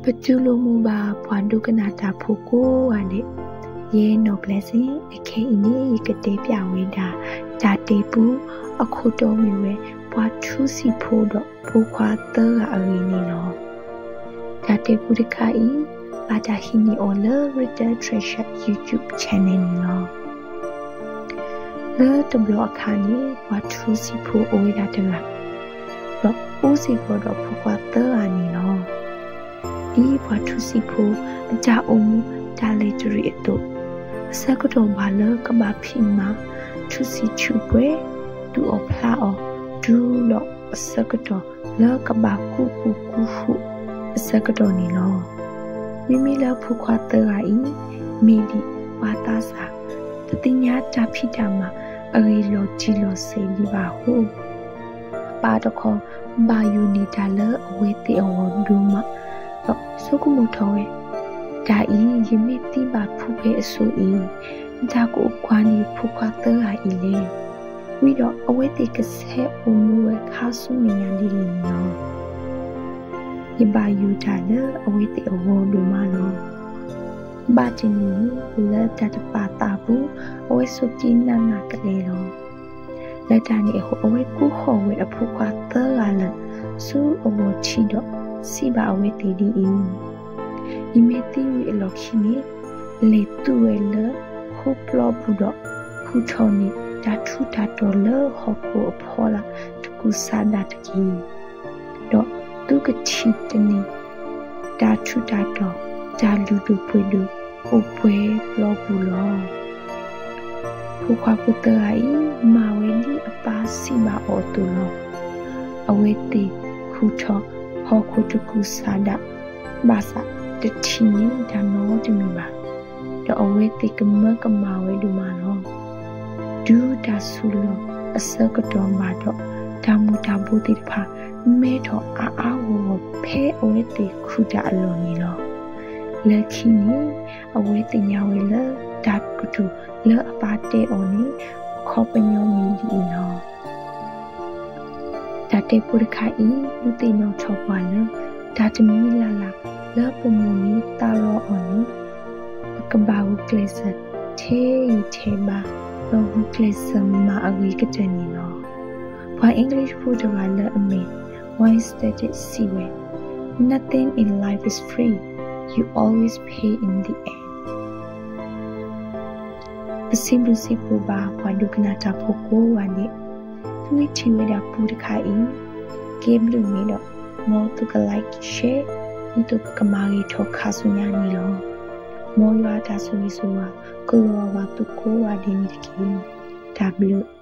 ပတူၢ်လိာ်မုာ်ဘၣ်ပှၤဒိကနၣ်တၢ်ဖိကိးဂၤဒဲး, ယဲနီၢ်ဘျဲၣ်စ့ၣ်, အခဲအံၤန့ၣ် ယကတဲပျးဝဲဒၣ် တၢ်တဲပူ အခိၣ်တီမ့ၢ်ဝဲ ပှၤထူစံာ်ဖိဒီးဖိခွါသၢဂၤအဂ့ၢ်န့ၣ်လီၤ. တၢ်တဲပူတခါအံၤ ဘၣ်တၢ်ဟံးန့ၢ်အီၤလၢ Little Treasure YouTube channel န့ၣ်လီၤ. လၢတဘျီအခါန့ၣ် ပှၤထူစံာ်ဖိအိၣ်ဝဲဒၣ်တဂၤ, ဒီးအိၣ်စ့ၢ်ကီးဒီးဖိခွါသၢဂၤန့ၣ်လီၤ. ဒ်ပှၤထူစံာ်ဖိအတၢ်အိၣ်မူတၢ်လဲၤတရံးအသိး, အဆၢကတီၢ်ဘၣ်လၢကဘၣ်ဖံးမၤ ထူစံာ်ဆူးပှဲၤ, သူၣ်အီၣ်ဖျးအီၣ်, တုၤလီၤအဆၢကတီၢ်လၢကဘၣ်ကူပူၤကူဃိၣ်အဆၢကတီၢ်န့ၣ်လီၤ. မ့မ့ၢ်လၢဖိခွါသၢဂၤအံၤ မ့ၢ်ဒံးပှၤသးစၢ် တသ့ၣ်ညါတၢ်ဖံးတၢ်မၤအဂ့ၢ်လီၤတံၢ်လီၤဆဲးဒံးဘၣ်အဃိ, အပၢ်တခီ ဘၣ်ယိၣ်န့ၢ်တၢ်လၢအဝဲသ့ၣ်အဂီၢ်ဒိၣ်မး, ဒီးဆိကမိၣ်ထီၣ်ဝဲ, တၢ်အံၤယမ့ၢ်သံဘၣ်ဖုဖဲအစိၤအံၤ, မတၤကအိၣ်ကွၢ်န့ၢ်ဖိခွါသၢဂၤအံၤလဲၣ်. ဝံၤဒီးအဝဲသ့ၣ်ကဆဲးအိၣ်မူဝဲခါဆူမဲာ်ညါဒ်လဲၣ်န့ၣ်လီၤ. ယဘၣ်ယိၣ်တၢ်လၢအဝဲသ့ၣ်အဂီၢ်ဒိၣ်မးလီၤ. ဘၣ်တနံၤန့ၣ် လၢတၢ်တပာ်သးအပူၤ အဝဲဆိးက့နးနးကလဲာ်လီၤ. လၢတၢ်န့ၣ်အဃိ အဝဲကိးဃီၤဝဲအဖိခွါသၢဂၤလၢာ် ဆူအဂီၢ်ထံးဒီး စံးဘၣ်အဝဲသ့ၣ်ဒ်အံၤ, ယမ့ၢ်သံဝံၤအလီၢ်ခံန့ၣ်, လဲၤသူဝဲလၢခိပျီပူၤဒီး ဟူးထီၣ်န့ၢ်တၢ်ထူးတၢ်တီၤလၢဟီၣ်ခိၣ်အဖီလာ် တကူၣ်ဆးဒးတက့ၢ်. ဒီးသုကထံၣ်တန့ၢ် တၢ်ထူးတၢ်တီၤ တၢ်လုၢ်ဒိၣ်ပှ့ၤဒိၣ်အိၣ်ပှဲၤပျီပူၤလီၤ. ဖိခွါဖိသၢဂၤအံၤ မၤဝဲဒ်အပၢ်စံးဘၣ်အီၤအသိးလီၤ. အဝဲသ့ၣ်ဟူးထီၣ်ဟီၣ်ခိၣ်တကူၣ်ဆးဒး, ဘၣ်ဆၣ်တထံၣ်န့ၢ်တၢ်နီတမံၤဘၣ်. ဒီးအဝဲသ့ၣ်ကမၢကမၣ်ဝဲဒိၣ်မးလီၤ. တုၤတၢ်ဆူၣ်လီၤအဆၢကတီၢ်ဘၣ်ဒီး, တၢ်မူၤတၢ်ဘှီးသ့ၣ်တဖၣ် မဲထီၣ်အါအါဂီၢ်ဂီၢ်ဖဲအဝဲသ့ၣ်ခူၣ်တၢ်အလီၢ်န့ၣ်လီၤ. လၢခံန့ၣ် အဝဲသ့ၣ်ညါဝဲလၢတၢ်ကတိၤလၢအပၢ်တဲအီၤန့ၣ် အခီပညီမ့ၢ်ဒ်အံၤလီၤ. တၢ်တဲဖိတခါအံၤ ဒုးသ့ၣ်နီၣ်ထီၣ်ပှၤလၢ တၢ်တမံၤလၢ်လၢ်လၢပမိၢ်န့ၣ်သးလီအီၤန့ၣ် ပကဘၣ်ဂုာ်ကျဲးစၢးထဲဂံၢ်ထဲဘါ ဒီးဂုာ်ကျဲးစၢးမၤအဂ့ၤကတၢၢ်န့ၣ်လီၤ. ပှၤ English ဖိတဂၤလၢအမ့ၢ် Wayne Static စံးဝဲ, Nothing in life is free, you always pay in the end. ပစံးဘျုးစံးဖှိၣ်ဘၣ်ပှၤဒိကနၣ်တၢ်ဖိကိးဂၤဒဲး, သုမ့ၢ်ထံၣ်ဝဲဒၣ်ပူတခါအံၤ ကဲဘျုးန့ၣ်ဒီး မ်သုက like share ဒ်သိးပကမၤဂ့ၤထီၣ်ခါဆူညါန့ၣ်လီၤ. မ်ယွၤအတၢ်ဆိၣ်ဂ့ၤဆိၣ်ဝါ ကလီၤဘၣ်သုကိးဂၤဒဲးန့ၣ်တက့ၢ်. တၢ်ဘျုး.